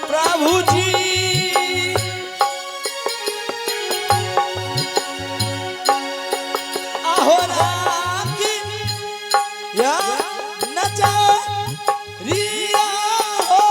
प्रभु जी। आहो राखी या नचा रिया हो।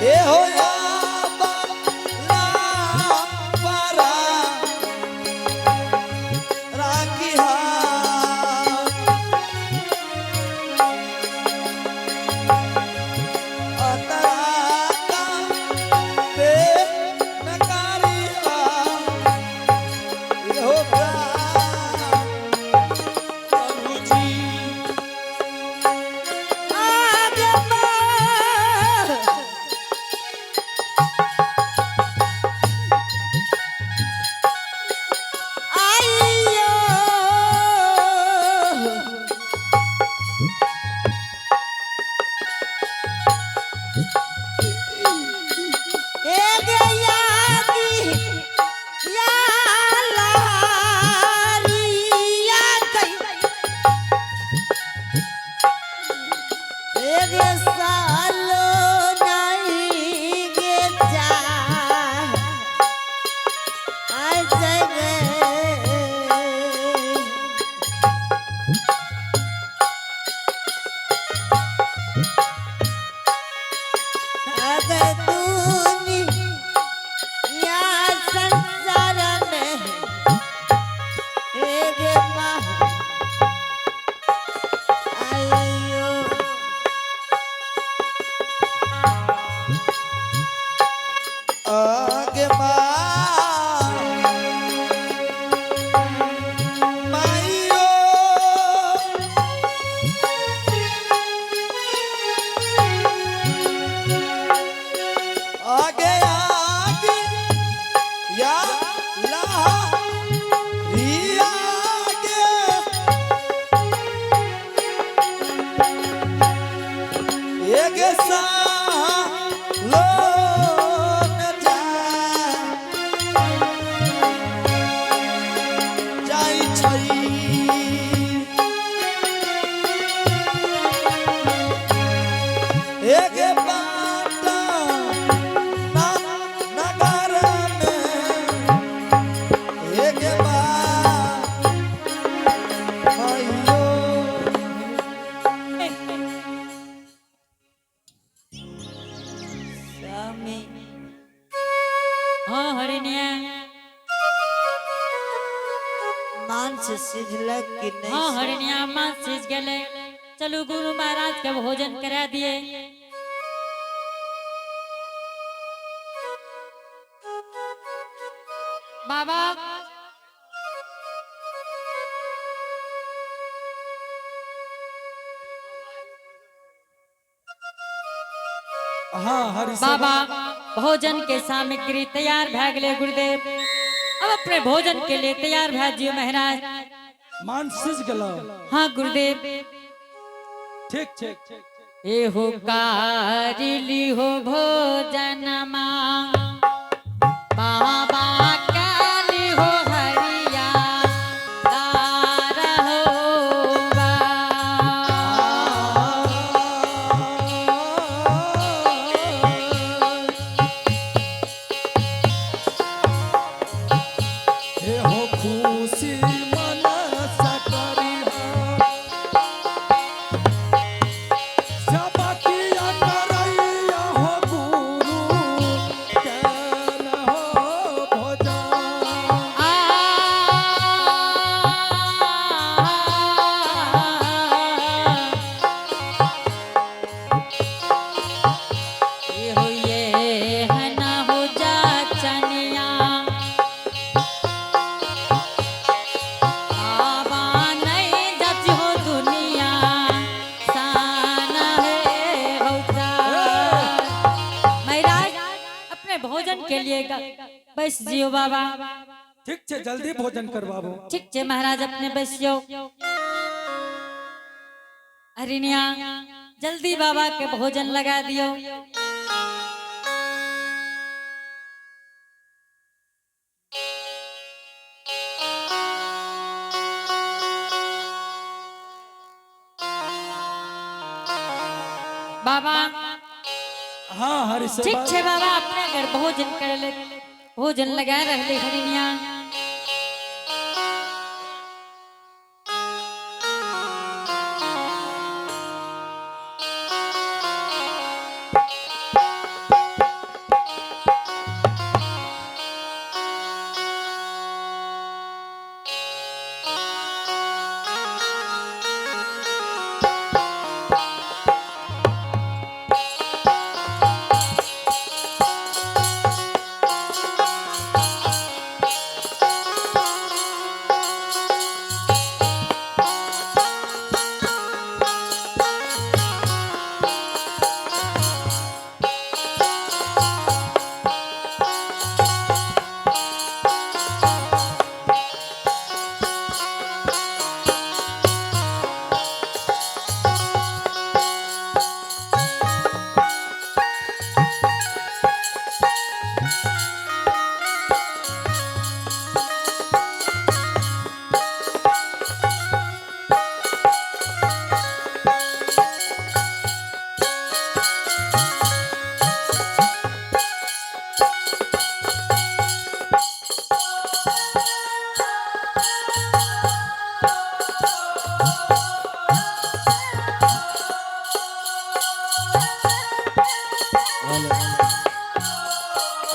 ए हो या बाला पारा राखी हा। अंतरा पे नकारिया हो प्रभु जी। आगे माँ। आइयो। ए गया की या लहरिया गई। एक सालो नहीं गे जा आज गे। अब दुनिया संसार में एक माँ आइयो। आगे माँ माइयो आगे आगे या ला रिया आगे एक सा लो न जा जाई छई। एक बाटा ना नगर में एक बार आइयो। स्वामी। हाँ हरिणिया। मांस सिझलक कि नहीं? हाँ हरिणिया, मांस सीज गेले। चलू गुरु महाराज के भोजन करा दिए। बाबा। हाँ हरि। बाबा, भोजन के सामग्री तैयार भै गेले। गुरुदेव, अब अपने भोजन के लिए तैयार भै जियो महाराज। मांस सिझ गेलो? हाँ गुरुदेव। ठीक ठीक। ए हो कारिली हो भोजनमा बाबा काली हो हरिया दार हो बा। हे हो खुशी मन सकरी सबकिया करैया हो गुरु केन हो भोजन। आ ये हो ये है ना हो जा चनिया बाबा नहीं जच हो दुनिया सान है होता। महाराज, अपने भोजन के लिए बैस जियो बाबा। ठीक छै, जल्दी भोजन करबाबो। ठीक छे महाराज, अपने बैसियो। हरिणिया, जल्दी बाबा के भोजन लगा दियो। बाबा। हाँ हरि ठीक सेवक। छे बाबा, अपने घर भोजन करे ले भोजन लगाए रहले हरिनिया।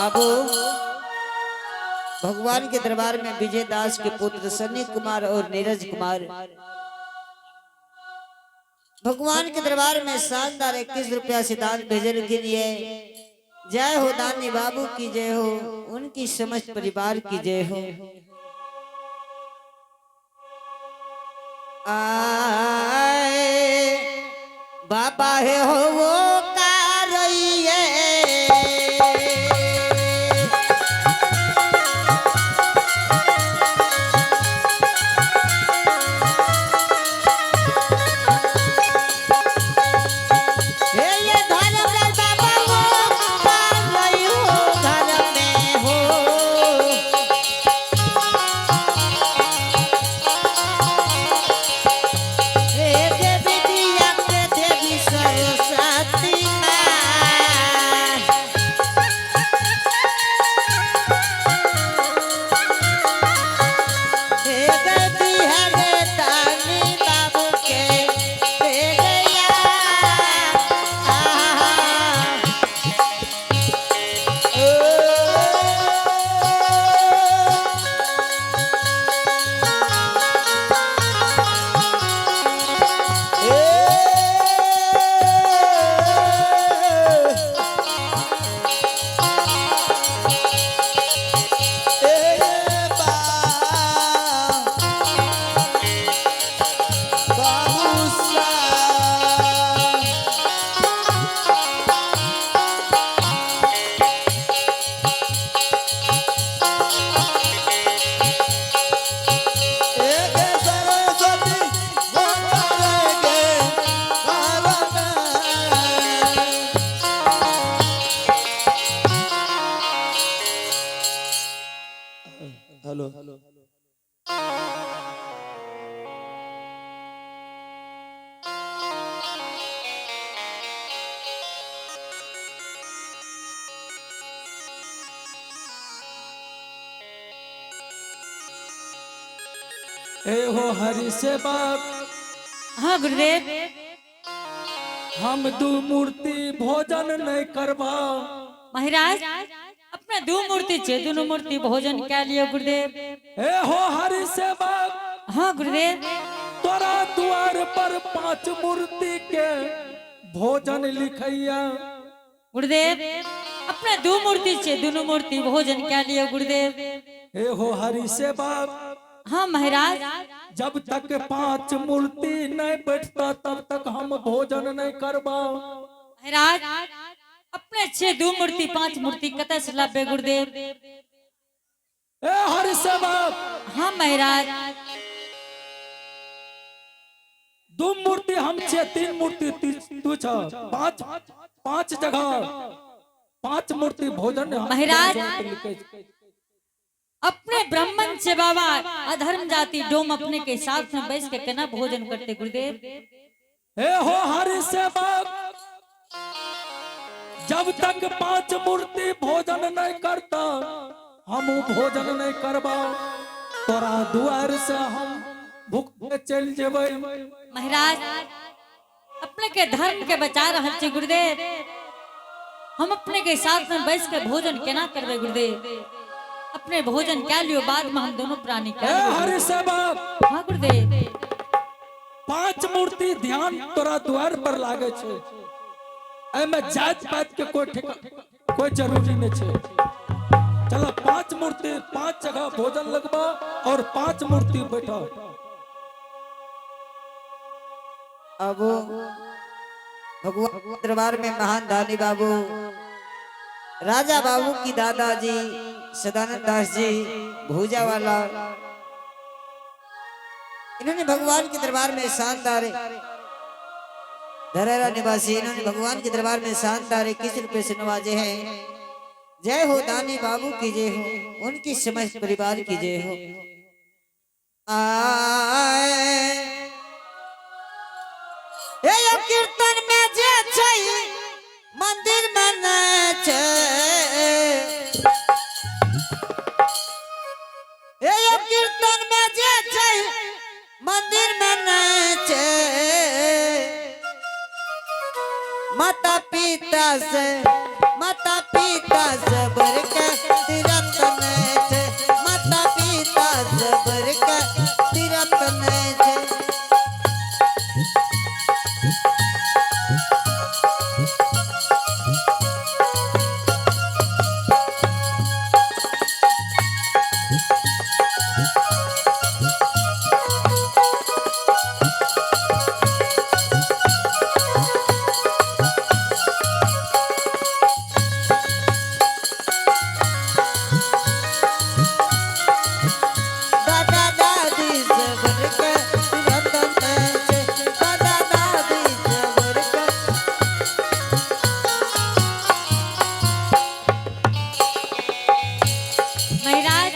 अब भगवान के दरबार में विजय दास के पुत्र सनी कुमार और नीरज कुमार भगवान के दरबार में शानदार 21 रुपया से दान भेजने के लिए जय हो। दानी बाबू की जय हो, उनकी समस्त परिवार की जय हो। आए बाबा है हो वो कारैये। हे ये धर्मराज बाबा वो कारैये हो घर में हो। हे देवी दिया के देवी सरस्वती माँ। हे देवी हरे दानी बाबू के हे गया। आहा। हेलो। ए हो हरि सेवक। हाँ गुरुदेव। हम दू मूर्ति भोजन नहीं करबा। महाराज, अपना दो मूर्ति छे, दोनों मूर्ति भोजन क्या लियो गुरुदेव। ए हो हरि सेवक। हाँ गुरुदेव। तोरा द्वार पर 5 मूर्ति के भोजन लिखैया। गुरुदेव, अपना दो मूर्ति छे, दोनों मूर्ति भोजन क्या लियो गुरुदेव। ए हो हरि सेवक। हाँ महाराज। जब तक 5 मूर्ति नहीं बैठता तब तक हम भोजन नहीं करबा। महाराज, अपने छे दो मूर्ति 5 मूर्ति कतऽ से लाबे गुरुदेव। ए हरि सेवक। हाँ महाराज। 2 मूर्ति हम छे, 3 मूर्ति तू छ, 5 जगह 5 मूर्ति भोजन हम महाराज। लिखे। अपने ब्राह्मण से बाबा अधर्म जाति डोम अपने के साथ में बैठ के केना भोजन करते गुरुदेव। ए हो हरि सेवक। जब तक 5 मूर्ति भोजन नहीं करता हम भोजन नहीं करबा, तोरा दुआर से हम भूख के चल जेबै। महाराज अपने के धर्म के बचा रहल छी गुरुदेव, हम अपने के साथ में बैस के भोजन केना करबै गुरुदेव? अपने भोजन क्या लियो, बाद में हम दोनों प्राणी ए क्या लेबै। हरि सेवक। हाँ गुरुदेव। 5 मूर्ति ध्यान तोरा द्वार पर लागे छे, एमे जात पात के कोई ठिका कोई जरूरी नहीं छे। चलो 5 मूर्ति 5 जगह भोजन लगबा और 5 मूर्ति बैठा। अब भगवान दरबार में महान दानी बाबू राजा बाबू की दादाजी सदानंद दास जी भूजा वाला, इन्होंने भगवान के दरबार में शानदार धरेरा निवासी, इन्होंने भगवान के दरबार में शानदार 21 रुपए से नवाजे हैं। जय हो दानी बाबू की जय हो, उनकी समस्त परिवार की जय हो। आए ए यो कीर्तन में जे छै मंदिर में नाचे, ए यो कीर्तन में जे छै मंदिर में नाचे, माता पिता से माता पिता से बढ़ के तीरथ नाचे, माता पिता से बढ़ के तीरथ नाचे। दादा दादी से बढ़ के तीरथ नाचे, दादा दादी से बढ़ के। महाराज।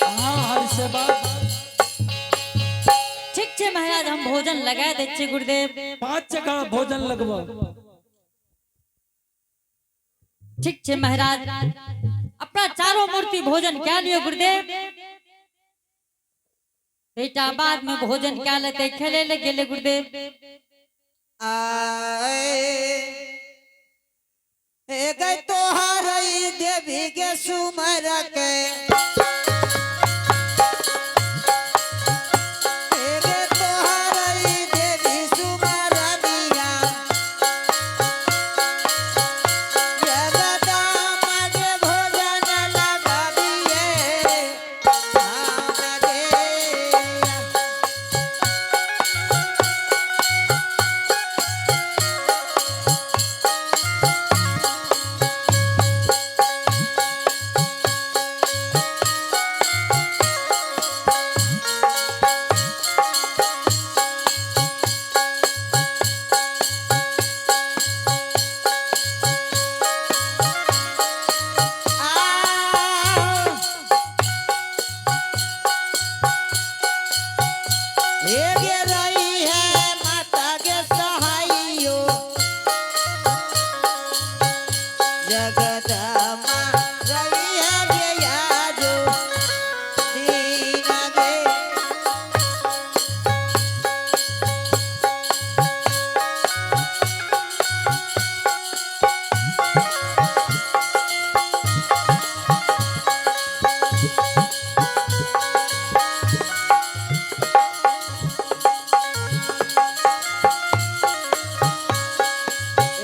हाँ हरि सेवक। ठीक छे महाराज, हम भोजन लगा दै छियै गुरुदेव। 5 जगह भोजन लगबा। ठीक छे महाराज, अपना चारों मूर्ति भोजन क्या लियो गुरुदेव। बेटा बाद में भोजन क्या लेते खेले ले गेले गुरुदेव। आए ए गए तोहार देवी के सुमर के, ए गे तोहार देवी सुमर दिया, जगदम्बा के भोजन लगा दिए राम गे। गे रही है माता के सहायो, जगदम्बा रही है गे याजो दीन गे।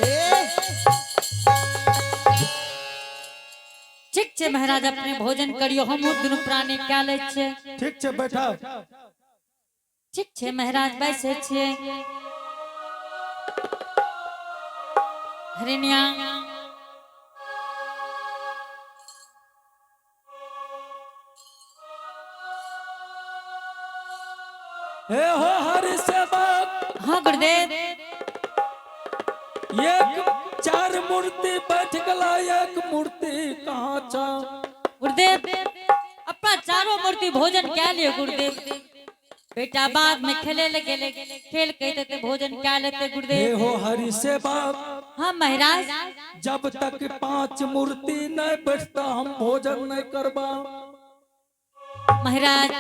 ए ठीक छे महाराज, अपने भोजन करियो, हम दुनू प्राणी क्या लै छियै। ठीक छे बैठा। ठीक छे महाराज, बैसे छियै। हरिणिया हे हो हरि सेवक। हाँ गुरुदेव। एक 4 मूर्ति बैठ गला, 1 मूर्ति कहाँ छा? गुरुदेव अपना चारों मूर्ति भोजन क्या लियो गुरुदेव। बेटा बाद में खेले ले गेले, खेल के ते भोजन क्या लेते हे गुरुदेव। हो हरि सेवक। हाँ महाराज। जब तक 5 मूर्ति नहीं बैठता हम भोजन नहीं करबा। महाराज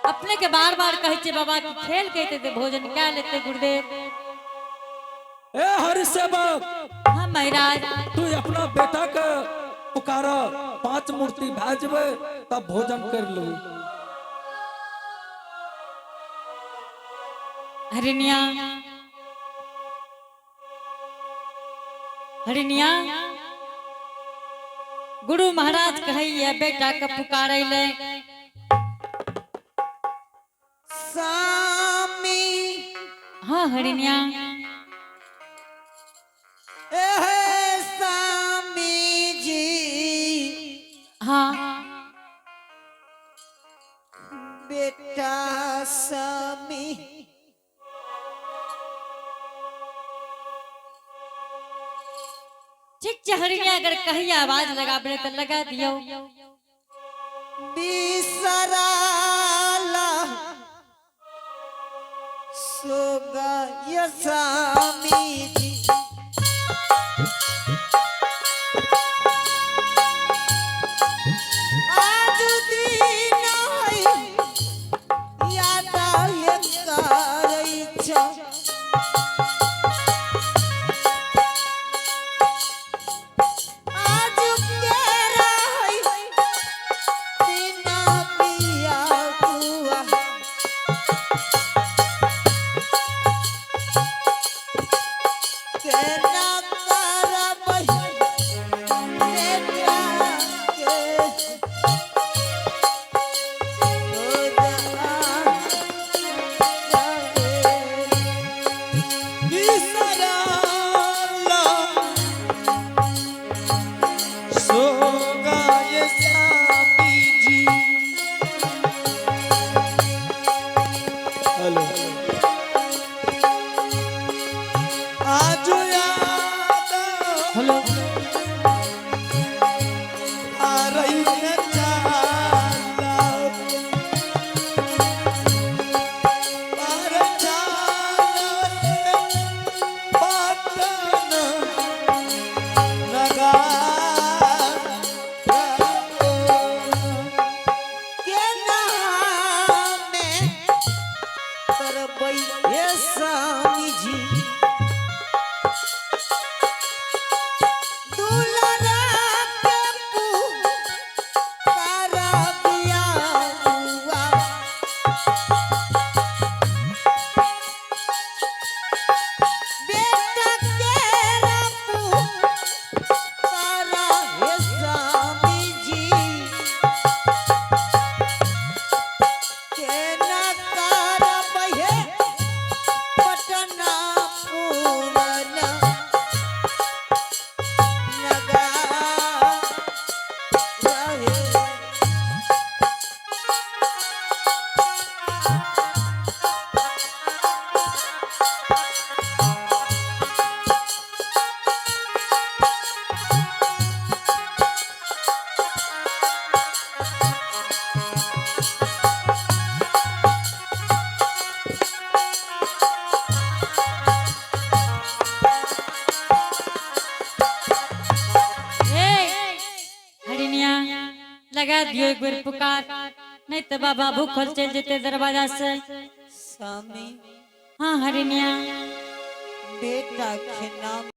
अपने के बार बार कहे छे बाबा कि खेल के ते भोजन क्या लेते गुरुदेव। ए हरि सेवक। हाँ महाराज। तू अपना बेटा के पुकार, 5 मूर्ति भेजबे तब भोजन कर लू। हरिनिया हरिनिया, गुरु महाराज कहिए बेटा के पुकारे ले। स्वामी। हाँ हरिनिया। ए स्वामी जी। हाँ। बेटा स्वामी। ठीक छै हरिनिया, अगर कहिए आवाज लगाबे तो लगा दियो। बिसराला सो गय स्वामी जी। आज दिन है याद करै छ। आज के रहै बिना पिया कुआ। केना करबै बेटा के बिसराला सो गए स्वामी जी। हेलो, आज याद हेलो। आ रही है चाला पर चाला पाटन नगा केना में करबै हे स्वामी जी, दुलरा के पुकारा बियाहुआ। बेटा केरा पुकारा हे स्वामी जी, केना करबै हे पटना पूरन नगा रहे। ए हरिनिया, लगा दियो एक बेर पुकार, नहीं तो बाबा भूखल चल जेते दरवाजा से। स्वामी। हाँ हरिनिया। बेटा के नाम